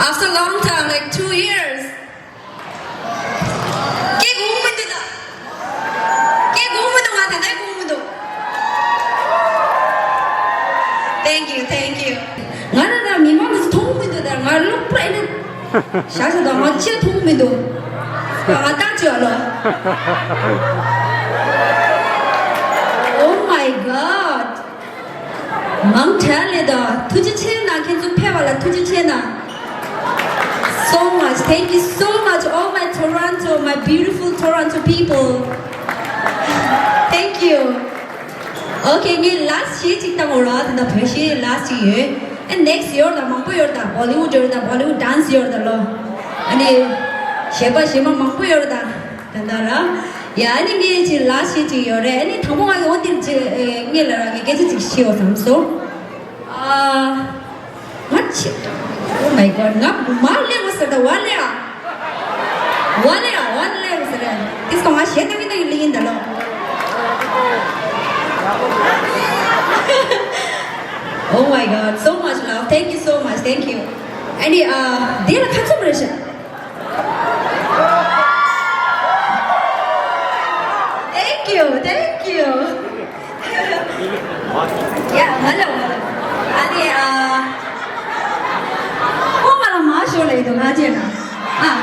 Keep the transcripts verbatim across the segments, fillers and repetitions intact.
After a long time, like two years. སྐད་གོ་མི་འདུག་ད། སྐད་གོ་མི་འདུག་ང་ད་ལྟ་གོ་མི་འདུག Thank you, thank you. ང་ད་ལྟ་མི་མང་དུ་མཐོང་མི་འདུག་ད་ང་ལོག་པ་ཨེ་ན། ཤ་ཤ་དང་ང་ཅི་མཐོང་མི་འདུག་ང་ལྟ་ཅི་ཨ་ལོ། Oh my God. མང་ཆེ་ལེ་ད། ཐུགས་རྗེ་ཆེ་ན། ཁྱེད་ཚོ་ཕེབས་པ་ལ་ཐུགས་རྗེ་ཆེ་ན། So much. Thank you so much, all my Toronto, my beautiful Toronto people. Thank you. Okay, ངའི་last གཞས་གཅིག་བཏང་འོ་ར། དེ་འདྲ་བོད་གཞས་last གཅིག་ཡོད། And next ཡོད་ད། མང་པོ་ཡོད་ད། Bollywood ཡོད་ད། Bollywood dance ཡོད་ད་ལོ། ཨ་ནི་གཞས་པ་གཞས་མ་མང་པོ་ཡོད་ད། དེ་འདྲ་ར། ཡ་ཨ་ནི་ངའི་གཅིག་last གཞས་གཅིག་ཡོད་རེད། ཨ་ནི་དང་པོ་ང་གི་འོ་འདིར་གཅིག་ངས་ལ་ར་གི་སྐད་ཆ་གཅིག་བཤད་འོ་བསམ་སོང་། ཨ། ང་ཆེ། Oh my God. ང་མ་ལེ་མ་ཟེར་ད་བ་ལེ་ཨ། བ་ལེ་ཨ། བ་ལེ་མ་ཟེར་རེད། དེ་སོང་ང་གཞས་ད་གི་ད་གི་ལེ་ཡིན་ད་ལོ། Oh my God. So much love. Thank you so much. Thank you. ཨ་ནི་ཨ། དེ་ལ་ཁ་ཚུམ་རེད་ཤག Thank you, thank you. Yeah, hello, hello. ཨ་ནི་ཨ། ཁོ་ང་ལ་མ་ཤོར་ལེ་དུ་ང་ཅེ་ན། ཨ།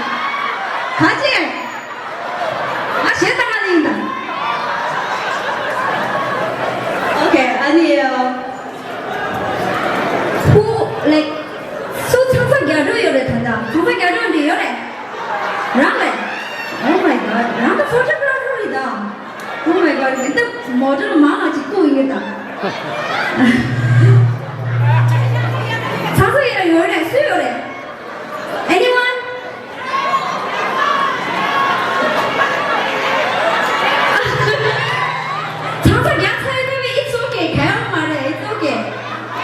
ག་ཅེ། ང་གཞས་བཏང་ང་ལེ་ཡིན་ད། Okay, ཨ་ནི་ཨ། Who, like, སུ་ཚང་ས་རྒྱ་འགྲོ་ཡོད་རེད་ད་ལྟ། ཚང་ས་རྒྱ་འགྲོ་འདི་ཡོད་རེད། རང་རེད། Oh my God. རང་ད་photographer རེད་ད། Oh my God. འདི་ད་model མང་ང་ཅིག་བཀུག་ཡོད་ད། ཚང་ས་ཡོད་རེད། ཡོད་རེད། སུ་ཡོད་རེད། Anyone? ཚང་ས་རྒྱ་ཚ་ཡོད་ན་བས། It's okay. ག་ཡོད་མ་རེད། It's okay.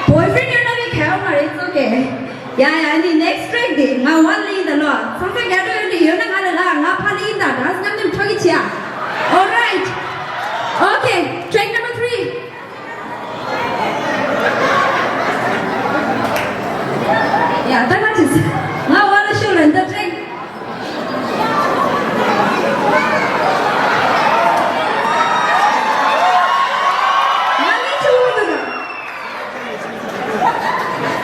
Boyfriend ཡོད་ན་བས། ག་ཡོད་མ་རེད། It's okay. ཡ་ཡ། ཨ་ནི་next track དེ་ང་བ་ལེ་ཡིན་ད་ལོ། ཚང་ས་རྒྱ་འགྲོ་ཡོད་ནི་ཡོད་ན་ང་ལ་ལ་ང་ཕ་ལེ་ཡིན་ད། dance མཉམ་མཉམ་འཕྲོ་གི་བྱེད་ཨ། Alright. Okay. Track number three. ཡ་ད་ང་ཅི་ང་བ་ལ་ཤོད་ལ་འདི་track ང་ནི་ཆུ་བོ་འདུག་ན།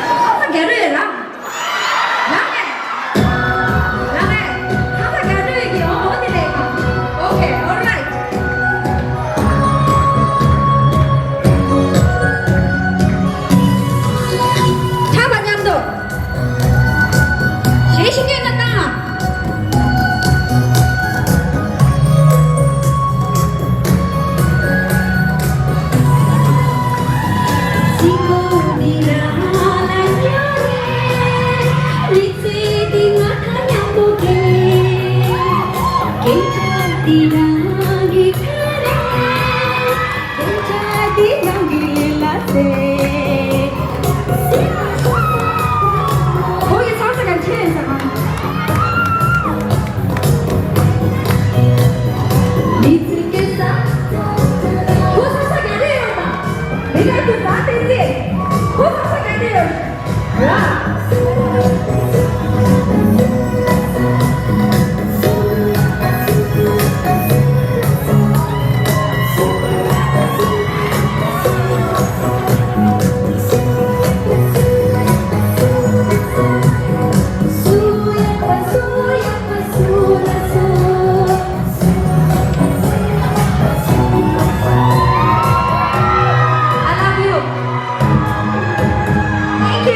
ཁ་ས་རྒྱ་རོས་ལ། ལ་མེ། ལ་མེ། ཁ་ས་རྒྱ་རོས་ཀྱི་འོ་འོ་དེ་ལས་ཀ Okay, alright. ཁྲ་བ་མཉམ་དུ། གཞས་ཤིག་སྐྱོན་ན་བཏང་ཨ། I love you. Thank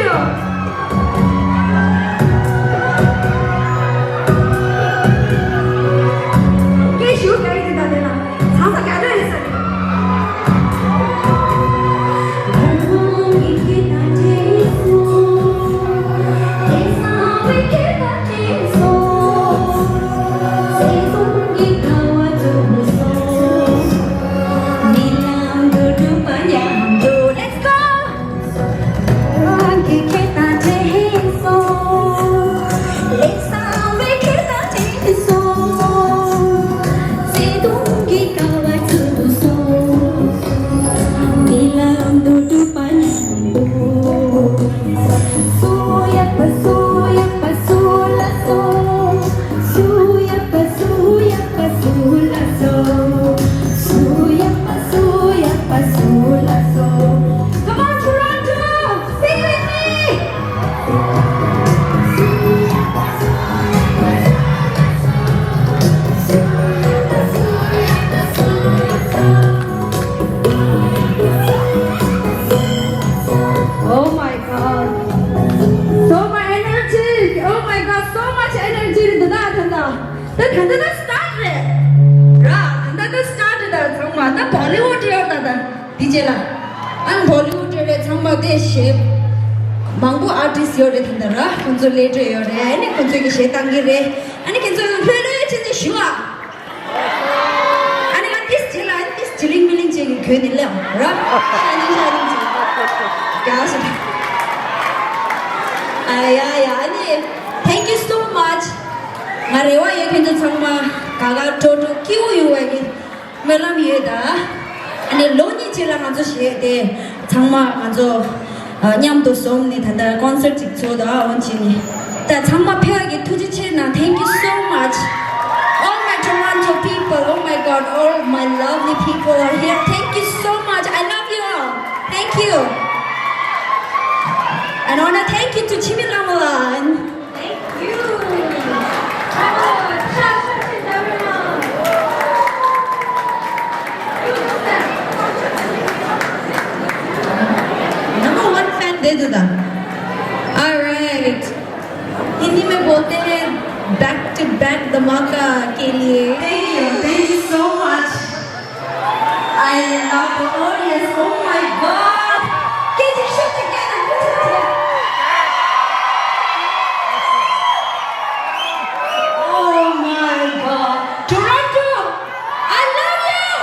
བྷོ་ལི་ཝུཌ་ཡོད་ད་ད་འདི་རྗེས་ལ། ཨ་ནི་བྷོ་ལི་ཝུཌ་རེད། ཚང་མ་དེ་གཞས་མང་པོ་ཨར་ཊིསི་ཡོད་རེད། དེ་འདྲ་ར་ཁོང་ཚོ་ལས་འབྲེལ་ཡོད་རེད། ཨ་ནི་ཁོང་ཚོས་ཀྱི་གཞས་བཏང་གི་རེད། ཨ་ནི་ཁྱེད་ཚོ་ལྷོད་ལྷོད་བྱས་ནས་ཞུ་ཨ། ཨ་ནི་ང་ཏིས་ཇི་ལ་ཨ་ནི་ཏིས་ཇི་ལིང་མི་ལིང་བྱས་ཀྱི་གོན་ནས་སླེབས་ར། ཤ་ཉིང་ཤ་ཉིང་བྱས། རྒྱགས་སོང་། ཨ་ཡ་ཡ། ཨ་ནི། Thank you so much. ང་རེ་བ་ཡོད། ཁྱེད་ཚོ་ཚང་མ་ག་ག་འགྲོ་འགྲོ་སྐྱིད་པོ་ཡོང་བའི་གི་སྨོན་ལམ་ཡོད་ད། ཨ་ནི་ལོ་གཉིས་རྗེས་ལ་ང་ཚོ་གཞས་དེ་ཚང་མ་ང་ཚོ་ཨ་མཉམ་དུ་འཛོམས་ནས་ད་ལྟ་ཀོན་སར་ཅིག་ཚོགས་དང་འོན་ཅིག་ནི། ད་ཚང་མ་ཕེབས་པ་གི་ཐུགས་རྗེ་ཆེ་གནང་། Thank you so much. All my Toronto people, oh my God, all my lovely people are here. Thank you so much. I love you all. Thank you. And I wanna thank you to Chimi Lamalan. Thank you. Number one fan दे दो दा। All right. Hindi में बोलते हैं, back to back धमाका के लिए। Thank you, thank you so much. I love the audience. Oh my God. Can you shout together? Oh my God. Toronto, I love you.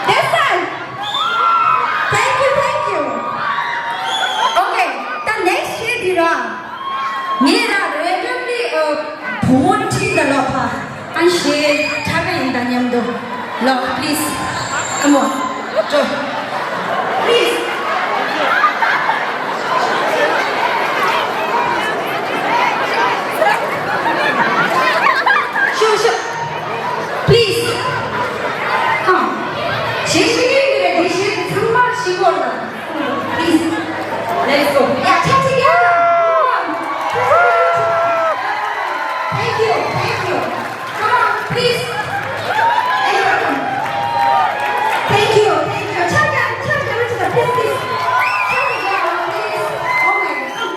That's all. Thank you, thank you. Okay, the next year, Dira. ངས་རང་རེ་འདྲ་པི་ཨ་བུ་མོ་ཁྲིད་ད་ལོག་ཕ་ཨན་ཤེ་ཁྲ་བའི་ཡིན་ད་མཉམ་དུ་ལོག please come on. ཅོ། please. ཤོ་ཤོ། please. come on. ཞེས་ཤེས་ཀྱི་ཡིན་པས་དེ་ཞེས་ཚང་མ་ཤེས་གོ་ལ། Please, let's go. Yeah, cha cha yeah. Thank you, thank you. Come on, please. Thank you, thank you. Cha cha cha cha, please, please. Cha cha yeah, please. Oh my God.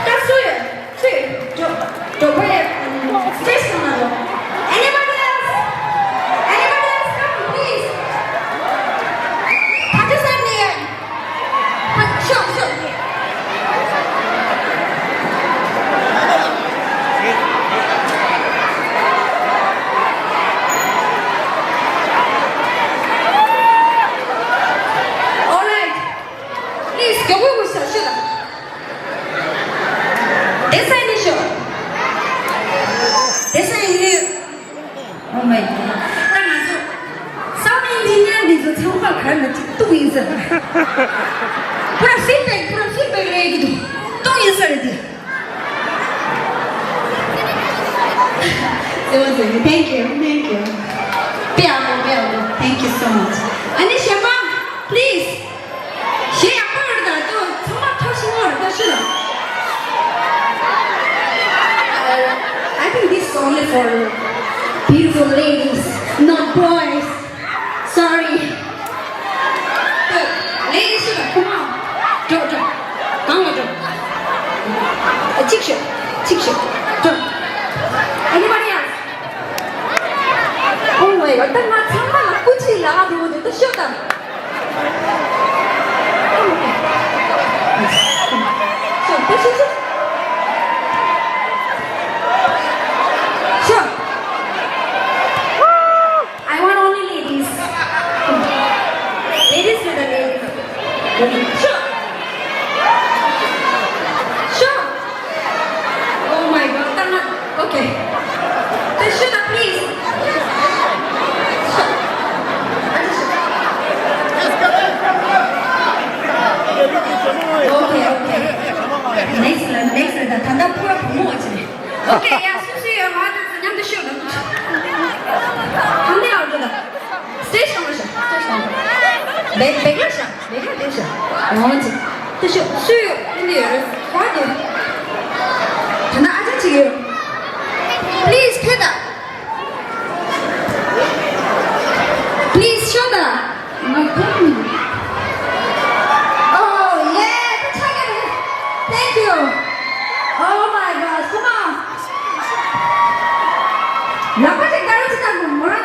That's it. Two, drop, drop it, and stretch the muscle. Anybody else? Anybody else? Come, please. Participate here. Sure, sure. All right. Please, go, go, go, sir. Shut up. This side is your. This side is your. Oh my God. ད་ང་ཚོ་sound engineer འདི་ཚོ་ཚང་མ་ག་ལ་གཅིག་ཏུ་ཡིན་ཟེར། ཕུ་ར་feedback, ཕུ་ར་feedback རེད་ཀྱི་འདུག་ཏུ་ཡིན་ཟེར་དེ། Thank you, thank you. Thank you so much. ཨ་ནི་གཞན་པ། Please. གཞས་ཡག་པོ་རེད་ད། ཏོ་ཚང་མ་ཐོབ་ཤིང་བ་རེད་ད་ཤི་ལ། I think this is only for beautiful ladies, not boys. Sorry. Ladies, come on. འགྲོ་འགྲོ། གང་ལ་འགྲོ། གཅིག་ཤོད། གཅིག་ཤོད། འགྲོ། Anybody else? Oh my God. ད་ང་ཚང་མ་ལ་སྐུ་མཁྱེན་ལ་འགྲོ་འདུག་ད་ཤོད་དང་། I want only ladies. Ladies with the ladies. Sure. Sure. Oh my God. Okay. Just shut up, please. Okay, okay. Next, next, ད་ད་ཕུ་བོ་བུ་མོ་ཅི། Okay, yeah, སུ་སུ་ཡོད་ང་དང་མཉམ་དུ་ཤོད་དང་། ཧམ་ནེ་ཨར་འགྲོ་དང་། སྟེ་ཤང་ལ་ཤང་། སྟེ་ཤང་། བེག་བེག་ལ་ཤང་། བེག་ལ་ཤང་། འོང་ཅི། དེ་ཤོད་སུ་ཡོད་ཨིན་དེ་ཡོད་རེད་ཧ་དེ། ད་ན་ཨ་ཅག་ཅིག་ཡོད། Please ཕེ་ད། Please ཤོད་དང་། Oh yeah, ད་ཆ་ག་རེད། Thank you. Oh my God, come on. ལག་པ་ཅིག་དགའ་རོགས་ཅིག་བཏང་དགོས་མོ་ར།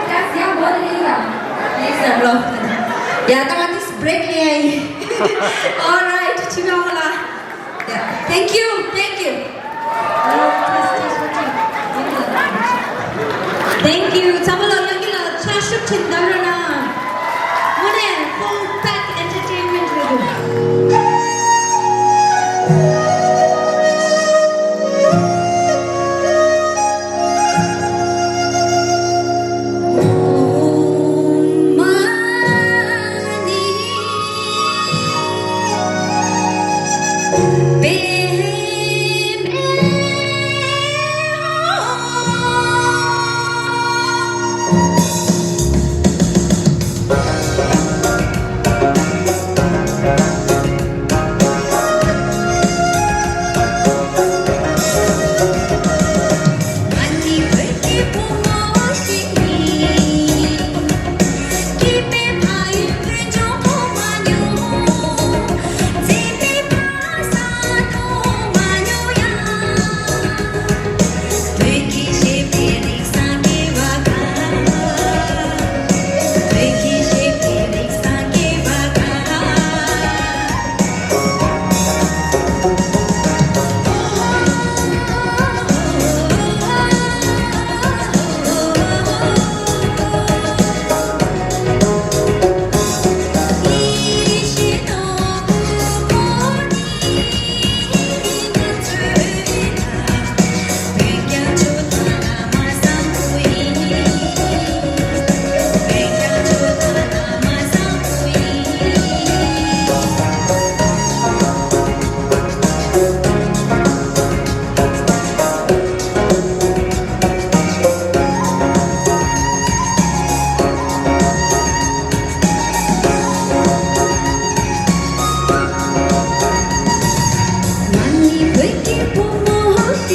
Yes, yeah, what is that? Yes, sir, love. Yeah, ད་ང་ཏིས་བྷི་རེག་ལེན་ཡ་ཡིན། All right, ཁྱེད་རང་ལ། Yeah, thank you, thank you. Thank you. ཚང་མ་ལ་ཡང་བསྐྱར་ལ་ཕྱག་ཞུ་ཆེན་གནང་རོགས་གནང་། དངོས་གནས་full pack entertainment རེད་འདུག་ཐུགས་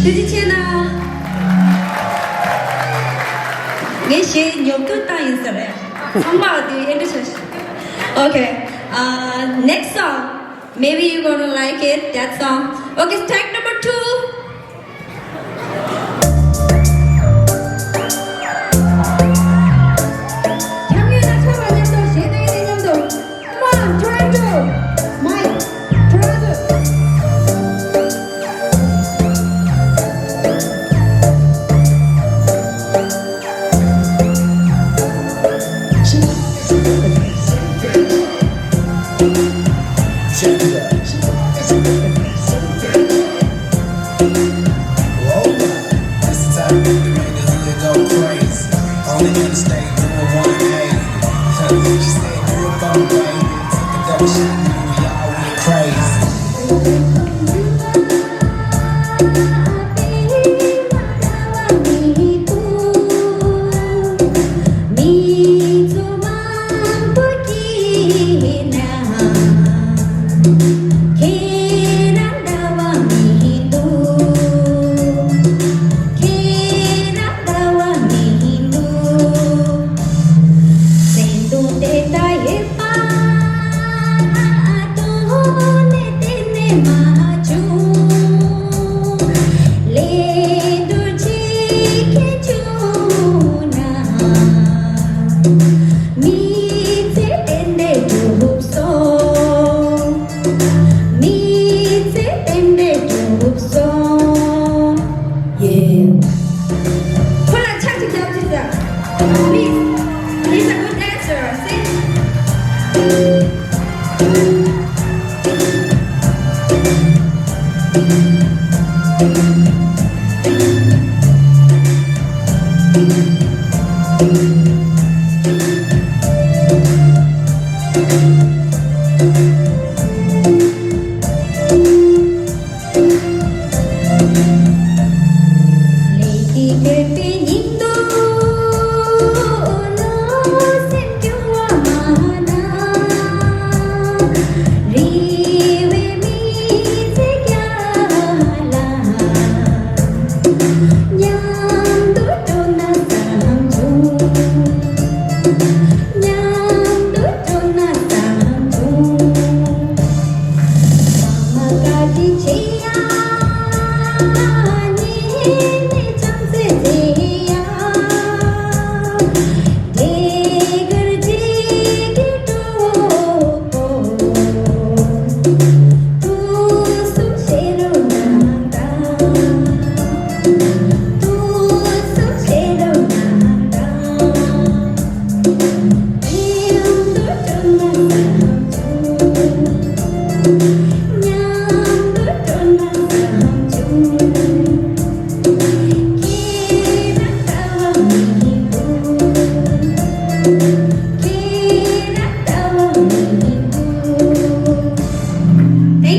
རྗེ་ཆེ་གནང་། ངས་གཞས་ཉོབ་ཏུ་བཏང་ཡིན་ས་རེད། ཚང་མ་དེ་ཨེ་འདྲ་བྱས་ཤག Okay, uh, next song. Maybe you're gonna like it, that song. Okay, track number two. Come on, try to. Mike, try to. ཁོ་ལ་ཕྱག་ཅིག་རྒྱབ་ཅིག་ཟེར། Please, he's a good dancer. See? Thank you.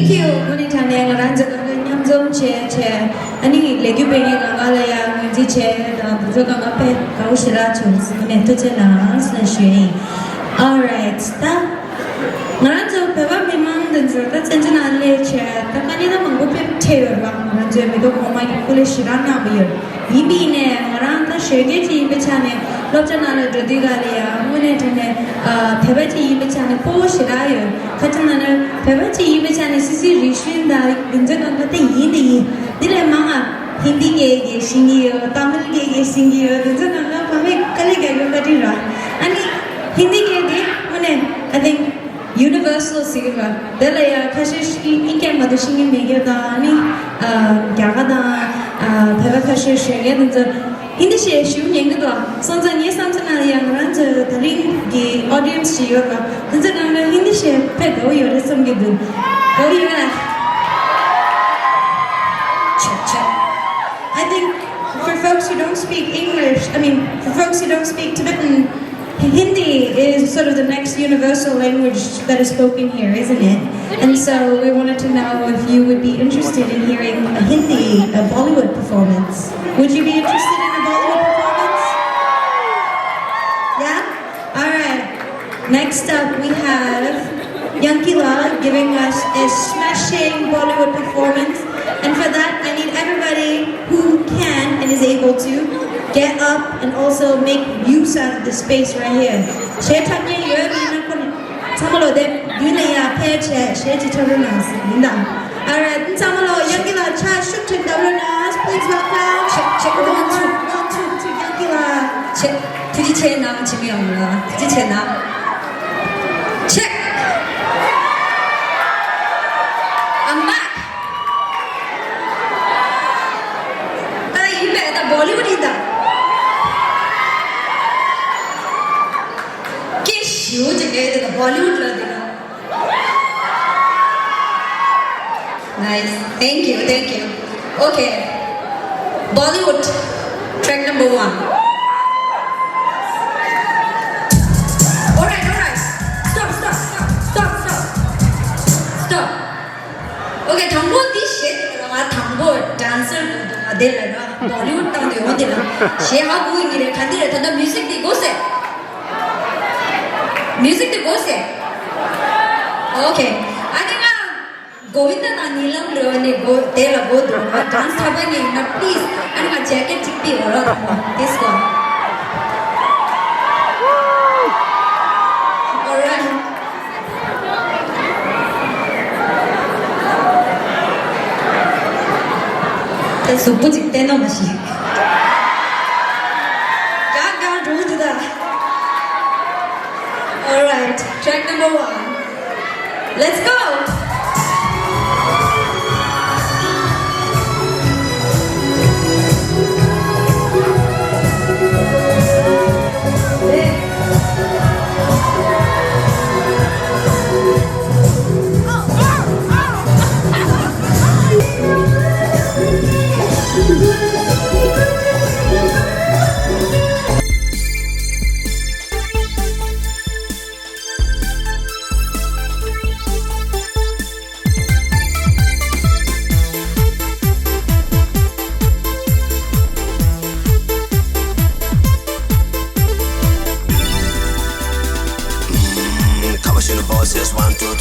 དངོས་གནས་དྲང་གནས་ང་རང་ཚོ་གང་ག་མཉམ་འཛོམས་བྱས་བྱས། ཨ་ནི་ལས་འགུལ་སྤེལ་མཁན་གང་ག་ལ་ཡང་ངོས་འཛིན་བྱས་དང་འབུལ་ཚོགས་གང་ག་ཕེབས་དགའ་པོ་ཞེ་དྲག་བྱུང་། དངོས་གནས་ཐུགས་རྗེ་གནང་ཟེར་ཞུ་ཡིན། Alright, ད་ང་རང་ཚོ་བོད་པ་མི་མང་འདི་ཚོ་ད་བཙན་བྱོལ་ནང་སླེབས་བྱས་ད་དཀའ་ངལ་ད་མང་པོ་ཕེབས་འཕྲད་ཡོད་རེད་བ། ང་རང་ཚོའི་མི་ཐོག་གོང་མ་གིས་སྐུ་ལས་ཞེ་དྲག་གནང་བ་ཡོད། ཡིན་པ་ཡིན་ནའི་ང་རང་ད་གཞོན་སྐྱེས་ཅིག་ཡིན་པའི་ཆ་ནས་སློབ་གྲྭ་ནང་ལ་འགྲོ་དུས་ག་ལ་ཡང་དངོས་གནས་དྲང་གནས་ཨ་བོད་པ་ཅིག་ཡིན་པའི་ཆ་ནས་སྤོ་བོ་ཞེ་དྲག་ཡོད། ཁ་ཅིག་ན་ནི་བོད་པ་ཅིག་ཡིན་པའི་ཆ་ནས་སི་སི་རིག་གཞུང་དང་རྒྱུ་མཚན་གང་ག་དེ་ཡིན་དེ་ཡིན། དེ་ལས་མང་ང་ཧིན་དི་སྐད་ཀྱི་ཤེས་ཀྱི་ཡོད། ཏ་མིལ་སྐད་ཀྱི་ཤེས་ཀྱི་ཡོད། དེ་ཚོ་གང་ག་ཕ་མས་དཀའ་ལས་རྒྱག་རྒྱུ་བཀའ་དྲིན་རེད། ཨ་ནི་ཧིན་དི་སྐད་དེ་དངོས་གནས་I think universal ཟེར་གྱི་རེད། དེ་ལ་ཡང་ཁ་ཤས་ཤིག་ཨིན་སྐད་མ་གཏོགས་ཤེས་ཀྱི་མེད་མཁན་དང་ཨ་ནི་ཨ་རྒྱ་གར་དང་ཨ་བོད་པ་ཁ་ཤས་ཤོད་མཁན་དེ་ཚོ་ཧིན་དི་གཞས་ཞུ་ཉན་གྱི་འདུག་སོང་ཙང་ངའི་བསམ་ཚུལ་ནང་ལ་ཡང་ང་རང་ཚོའི་ད་རིང་གི་audience ཞིག་ཡོད་ལ། དེ་ཚོ་ནང་ལ་ཧིན་དི་གཞས་དཔེ་དགའ་བོ་ཡོད་རེད་བསམ་གྱི་འདུག་དགའ་བོ་ཡོད་ལ། ཆོག་ཆོག I think for folks who don't speak English, I mean, for folks who don't speak Tibetan, Hindi is sort of the next universal language that is spoken here, isn't it? And so we wanted to know if you would be interested in hearing a Hindi, a Bollywood performance. Would you be interested in a Bollywood performance? Yeah? All right. Next up, we have Yankila giving us a smashing Bollywood performance. And for that, I need everybody who can and is able to get up and also make use out of the space right here. གཞས་འཁྲབ་མཁན་ཡོད་པ་ཡིན་ན་ཁོ་ཚང་མ་ལོ་དེབ་མདུན་ལ་ཡར་ཕེབས་བྱས་གཞས་ཅིག་འཁྲབ་རོགས་གནང་ཟེར་ཡིན་ད། Alright, ཚང་མ་ལོ་ཡང་གི་ལ་ཕྱག་ཤུགས་ཆེན་བརྡབ་རོགས་གནང་། Please welcome. Check, check, one, two, one, two, three, ཡང་གི་ལ། Check. ཐུགས་རྗེ་ཆེ་གནང་། འཆི་མེད་ཨོང་ལ་ཐུགས་རྗེ་ཆེ་གནང་། Check. I'm back. ད་ཡིན་པས་ད་Bollywood ཡིན་ད། སྐད་ཞེ་པོ་ཅིག་རྒྱག་དེ་ད་Bollywood ལ་དེ་ལ། Nice. Thank you. Thank you. Okay. Bollywood. Track number one. Alright, alright. Stop, stop, stop, stop, stop. Stop. Okay, དང་པོ་འདི་གཞས་དེ་ལ་ང་དང་པོ་dancer ང་དེ་ལ་ན་Bollywood བཏང་དུ་ཡོང་དེ་ལ་གཞས་ཧ་གོ་ཡི་རེད། ག་འདི་རེད། ད་ལྟ་music དེ་གོ་སེ། Music དེ་གོ་སེ། Okay. ཨ་ནི་ང་གོ་བིན་ད་དང་ཉི་ལམ་རེ་བ་ནས་གོ་དེ་ལ་གོ་འདུག་ང་dance འཁྲབ་པ་ནས་ཡིན་ན་please ཨ་ནི་ང་jacket གཅིག་པི་འོ་ར་དང་པོ་དེ་སྐོར། Alright. ད་གཟུགས་པོ་ཅིག་བསྟན་ནོ་མ་ཤེས། དགའ་དགའ་འགྲོ་འདུག་ད། Alright, track number one. Let's go!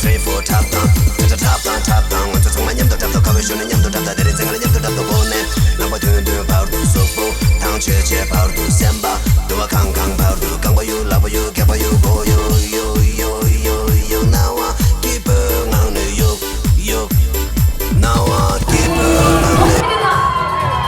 Three, four, འཁྲབ་དང་། ཁྲ་ཁྲ་འཁྲབ་དང་འཁྲབ་དང་། ང་ཚོ་ཚང་མ་མཉམ་དུ་འཁྲབ་དང་། ཁ་བའི་གཞོན་ནུ་མཉམ་དུ་འཁྲབ་དང་། དེ་རིང་མཚན་གང་ལ་མཉམ་དུ་འཁྲབ་དང་། གོ་ནས་རྣམ་པ་ཐུང་ཐུང་བར་དུ་གཟུགས་པོ། ཐང་ཆད་ཆད་བར་དུ་སེམས་པ། དུ་བ་གང་གང་བར་དུ། རྐང་པ་གཡུག་ལག་པ་གཡུག་སྐེད་པ་གཡུག་གོ་གཡུག་གཡུག་གཡུག་གཡུག་གཡུག་སྣང་བ་སྐྱིད་པོའི་ངང་ནས་གཡུག་གཡུག་སྣང་བ་སྐྱིད་པོའི་ངང་ནས།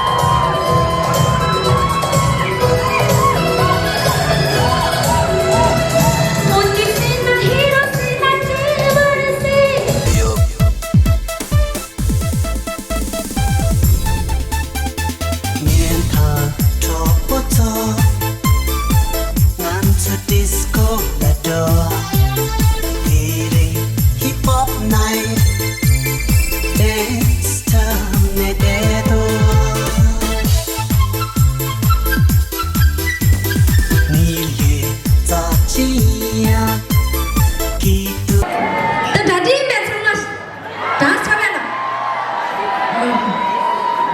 ཉན་ཐག་གྲོགས་པོ་ཚོ། ང་ཚོ་ཌིས་ཀོ་ལ་འགྲོ། དེ་རིང་ཧིབ་ཧོབ་ནའི་ཊི། ཌེན་སི་འཁྲབ་ནས་བསྡད་དོ། ངའི་ལུས་རྩ་ཆེན་ཡང་སྐྱིད་འདུག་ད་གྲ་སྒྲིག་མེད་ཚང་མ། ད་ཆ་བས་ལ།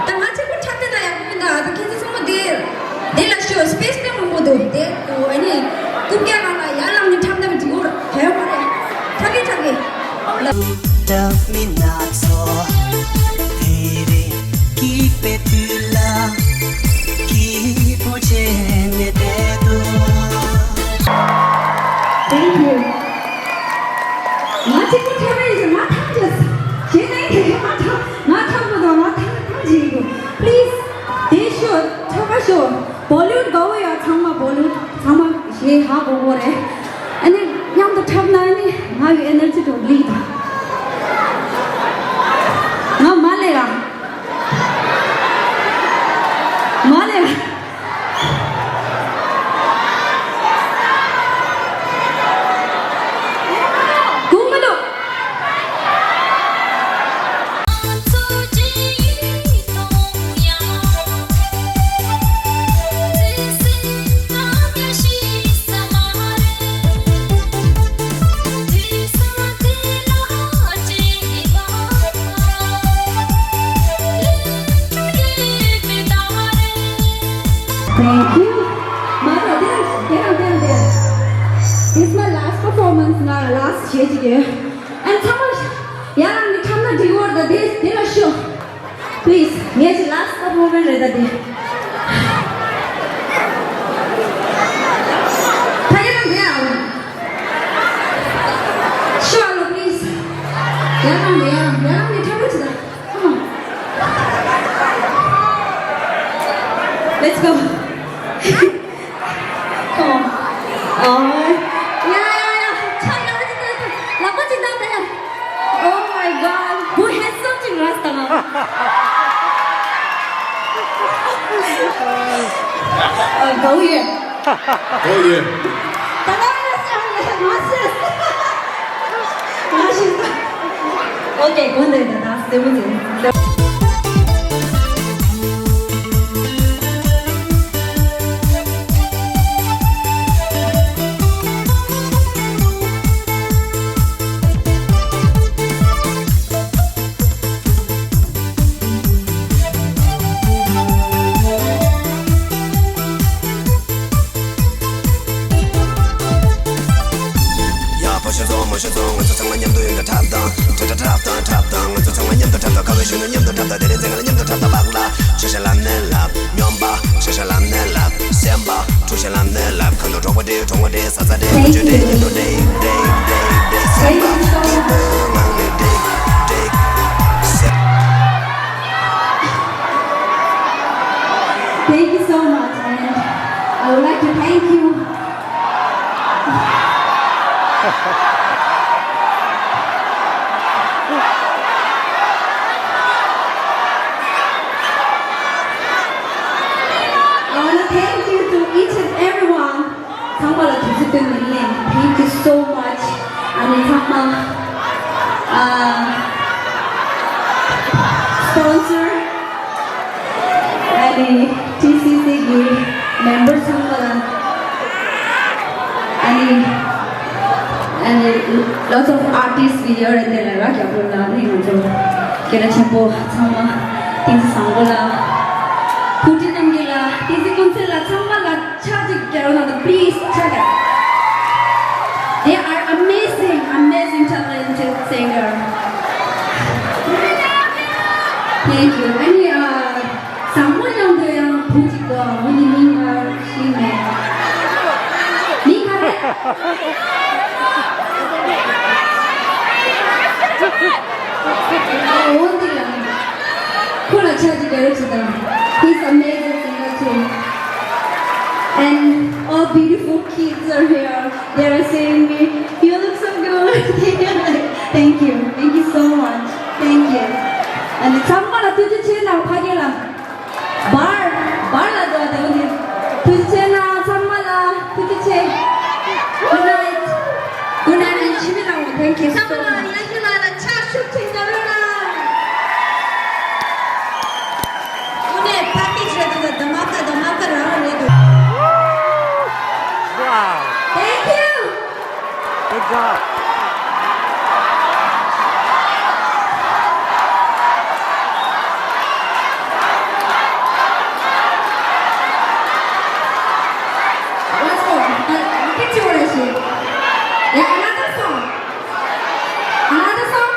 ད་ང་གཅིག་པུ་འཁྲབ་བསྡད་ན་ཡག་པོ་མི་འདུག་ཨ། ད་ཁྱེད་ཚོ་ཚང་མ་དེ། དེ་ལ་ཤོག་སི་པེ་སི་དཔེ་མང་པོ་འདུག་དེ་ཨ་ནི། རྐུབ་བཀྱག་ནང་ལ་ཡར་ལངས་ནས་འཁྲབ་ན་མི་འགྲིག་གོ་ར་གལ་མ་རེད། འཁྲབ་གི་འཁྲབ་གི། འཁྲབ་མི་སྣ་ཚོ། དེ་རིང་སྐྱིད་པའི་དུས་ལ། སྐྱིད་པོ་བྱས་ནས་བསྡད་འདུག Thank you. ང་གཅིག་པུ་འཁྲབ་པ་ཡིན་ཙང་ང་ཐང་ཆད། གཞན་ནས་ཁྱེད་ཀྱིས་མ་འཁྲབ། ང་འཁྲབ་མི་འདུག་ང་ཐང་ཐང་ཆད་ཡིན་འདུག Please. དེ་ཤོག་འཁྲབ་པ་ཤོག་བོ་ལི་ཝུཌ་དགའ་བོ་ཡ། ཚང་མ་བོ་ལི་ཝུཌ་ཚང་མ་ཞེ་ཧ་གོ་གོ་རེད། ཨ་ནི་མཉམ་དུ་འཁྲབ་ན་ཨ་ནི་ང་གི་ཨེ་ནར་ཇི་འགྲོ་གི་འདུག་ང་མ་ལས་ལ། མ་ལས་ལ། དགོངས་མི་འདུག Thank you. མ་རེད་དེ་རང་དེ་རང་དེ་རང་དེ་རང་། This is my last performance. ང་ལ་ལ་སི་ཊི་བྱེད་ཀྱི་ཡོད། ཨན་ཚང་མ་ཡར་ལངས་ནས་འཁྲབ་ན་འགྲིག་གི་རེད། ད་དེ་དེ་ལ་ཤོག Please. ངས་ཅི་ལ་སི་ཊི་པར་ཕོར་མན་སི་རེད་ད་དེ། ད་ཡར་ལངས་དེ་ཨ། ཤོག་ཨ་ལོ། Please. ཡར་ལངས་དེ་ཡར་ལངས་ཡར་ལངས་ནས་འཁྲབ་རོགས་བྱེད་ད། Come on. Let's go. Come on. Oh. ཡ་ཡ་ཡ། ཆ་ཡ་ཅི་ད་ད། ལག་པ་ཅི་ད་ད་ཡ། Oh my God. བུ་ཧེན་སམ་ཅིག་རག་སྟངས། ཨ། དགའ་བོ་ཡོད། དགའ་བོ་ཡོད། ད་ང་ང་ཤེས། ང་ཤེས། Okay, གོ་འདི་ད་ད་སེ་བོ་ཅིག་ཡ། ཕོ་གཞོན་ཚོ་མོ་གཞོན་ཚོ། ང་ཚོ་ཚང་མ་མཉམ་དུ་ཡོང་དང་འཁྲབ་དང་། ཁྲ་ཁྲ་འཁྲབ་དང་འཁྲབ་དང་། ང་ཚོ་ཚང་མ་མཉམ་དུ་འཁྲབ་དང་། ཁ་བའི་གཞོན་ནུ་མཉམ་དུ་འཁྲབ་དང་། དེ་རིང་མཚན་གང་ལ་མཉམ་དུ་འཁྲབ་དང་། བག་ལ་ཤ་ཤ་ལབ་ནས་ལབ། སྨྱོན་པ་ཤ་ཤ་ལབ་ནས་ལབ། སེམས་པ་ཁྲུ་ཤ་ལབ་ནས་ལབ། ཁ་ནོར་གྲོགས་པོ་འདྲེ་གྲོགས་མོ་འདྲེ་ས་ས་འདྲེ་ཁ་ཆུ་འདྲེ་ཉིན་དུ་འདྲེ་འདྲེ་འདྲེ་འདྲེ། སེམས་པ་སྐྱིད་པོའི་ངང་ནས་འདྲེ་འདྲེ། སེམས། Thank you so much, and I would like to thank you. I want to thank you to each and everyone. ཚང་མ་ལ་ཐུགས་རྗེ་ཆེ། Thank you so much. ཨ་ནི་ཚང་མ། ཨ། སི་པོན་སར། ཨ་ནི་ཊི་སི་སི་གི་མེམ་བར་ཚང་མ་ལ། ཨ་ནི། ཨ་ནི་lots of artist གི་ཡོད་རེད། དེ་ལ་ར་རྒྱལ་པོ་ལ་ནི་ང་ཚོ་སྐད་གྲགས་ཆེན་པོ་ཚང་མ། ཏིང་ཙི་བཟང་པོ་ལ། ཕུར་ཏི་རྣམ་རྒྱལ་ལ། ཏིང་ཙི་ཀུན་གསལ་ལ། ཚང་མ་ལ་ཕྱག་ཅིག་རྒྱག་རོགས་གནང་དང་། Please ཕྱག་རྒྱག They are amazing, amazing talent. Singer. Thank you. ཨ་ནི་ཨ། བཟང་མོ་མཉམ་དུ་ཡང་བུ་གཅིག་འདུག་འོ་འདི་མིང་ང་ཤེས་མེད། མིང་ག་རེ། ཨ། འོ་འདི་ལ། ཁོ་ལ་ཆ་ཅིག་རྒྱག་རོགས་བྱེད་དང་། He's amazing singer too. And all beautiful kids are here. They are saying me, "You look so good." Thank you. Thank you so much. Thank you. And ཚང་མ་ལ་ཐུགས་རྗེ་ཆེ་གནང་། ཕ་གི་ལ། བར། བར་ལ་འགྲོ་བ་དེ་འོ་དེ། ཐུགས་རྗེ་ཆེ་གནང་། ཚང་མ་ལ་ཐུགས་རྗེ་ཆེ། Good night. Good night and ཆི་མི་ལ། Thank you so much. ཚང་མ་ལ་ཡ་ཞུ་ལ་ལ་ཕྱག་ཤུགས་ཆེན་པོ་རོལ་ལ། དངོས་གནས་ཕ་སྐད་རེད་འདུག་དམག་སྒར་དམག་སྒར་རང་རེད་འདུག Wow. Thank you. Good job. Let's go. Uh, get to it, Ashley. Yeah, another song. Another song.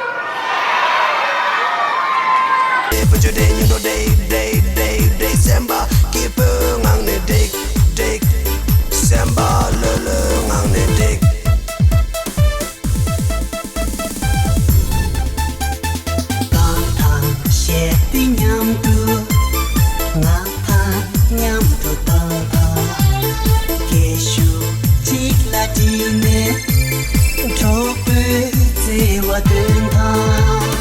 གང་དང་བཤད་དེ་མཉམ་དུ། ང་དང་མཉམ་དུ་གཏོང་དང་། སྐད་ཤུགས་གཅིག་ལ་དྲིལ་ནས། གྲོགས་པོའི་བརྩེ་བ་འདོན།